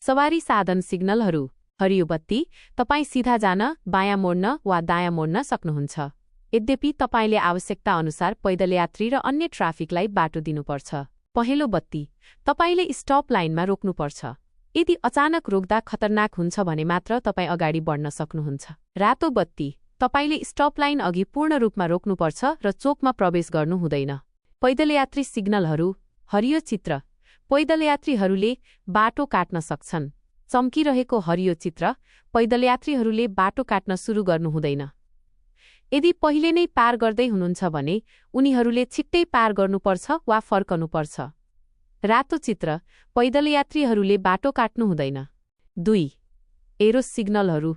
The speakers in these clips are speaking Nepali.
सवारी साधन सिग्नलहरू। हरियो बत्ती, तपाईँ सिधा जान, बायाँ मोड्न वा दायाँ मोड्न सक्नुहुन्छ। यद्यपि तपाईले आवश्यकता अनुसार पैदल यात्री र अन्य ट्राफिकलाई बाटो दिनुपर्छ। पहेँलो बत्ती, तपाईले स्टप लाइनमा रोक्नुपर्छ। यदि अचानक रोक्दा खतरनाक हुन्छ भने मात्र तपाईँ अगाडि बढ्न सक्नुहुन्छ। रातो बत्ती, तपाईले स्टप लाइन अघि पूर्ण रूपमा रोक्नुपर्छ र चोकमा प्रवेश गर्नु हुँदैन। पैदल यात्री सिग्नलहरू। हरियो चित्र, पैदल यात्रीहरूले बाटो काट्न सक्छन्। चम्किरहेको हरियो चित्र, पैदल यात्रीहरूले बाटो काट्न सुरु गर्नु हुँदैन। यदि पहिले नै पार गर्दै हुनुहुन्छ भने उनीहरूले छिट्टै पार गर्नुपर्छ वा फर्कनुपर्छ। रातो चित्र, पैदल यात्रीहरूले बाटो काट्नु हुँदैन। 2. एरो सिग्नलहरू।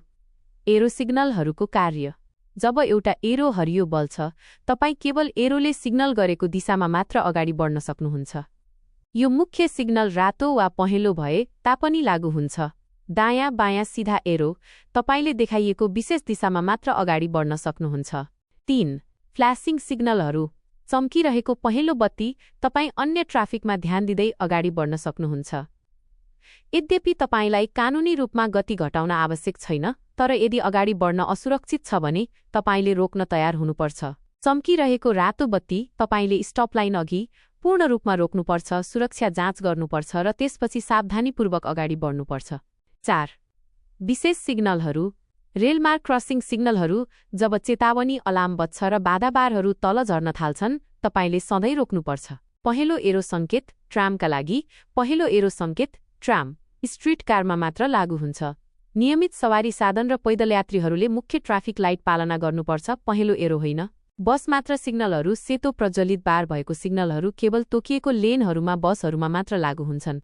एरो सिग्नलहरूको कार्य। जब एउटा एरो हरियो बल्छ, तपाईँ केवल एरोले सिग्नल गरेको दिशामा मात्र अगाडि बढ्न सक्नुहुन्छ। यो मुख्य सिग्नल रातो वा पहेँलो भए तापनि लागू हुन्छ। दायाँ बायाँ सिधा एरो, तपाईले देखाइएको विशेष दिशामा मात्र अगाडि बढ्न सक्नुहुन्छ। 3. फ्ल्यासिङ सिग्नलहरू। चम्किरहेको पहेँलो बत्ती, तपाईँ अन्य ट्राफिकमा ध्यान दिँदै अगाडि बढ्न सक्नुहुन्छ। यद्यपि तपाईलाई कानुनी रूपमा गति घटाउन आवश्यक छैन, तर यदि अगाडि बढ्न असुरक्षित छ भने तपाईले रोक्न तयार हुनुपर्छ। चम्किरहेको रातो बत्ती, तपाईले स्टप लाइन अघि पूर्ण रूपमा रोक्नुपर्छ, सुरक्षा जाँच गर्नुपर्छ र त्यसपछि सावधानीपूर्वक अगाडि बढ्नुपर्छ। 4. विशेष सिग्नलहरू। रेलमार्ग क्रसिङ सिग्नलहरू। जब चेतावनी अलार्म बज्छ र बाधाबारहरू तल झर्न थाल्छन्, तपाईले सधैँ रोक्नुपर्छ। पहेँलो एरो सङ्केत, ट्रामका लागि। पहेँलो एरो सङ्केत, ट्राम, स्ट्रिट कारमा मात्र लागू हुन्छ। नियमित सवारी साधन र पैदल यात्रीहरूले मुख्य ट्राफिक लाइट पालना गर्नुपर्छ, पहेँलो एरो होइन। बस मात्र सिग्नलहरू। सेतो प्रज्वलित बार भएको सिग्नलहरू केवल तोकिएको लेनहरूमा बसहरूमा मात्र लागू हुन्छन्।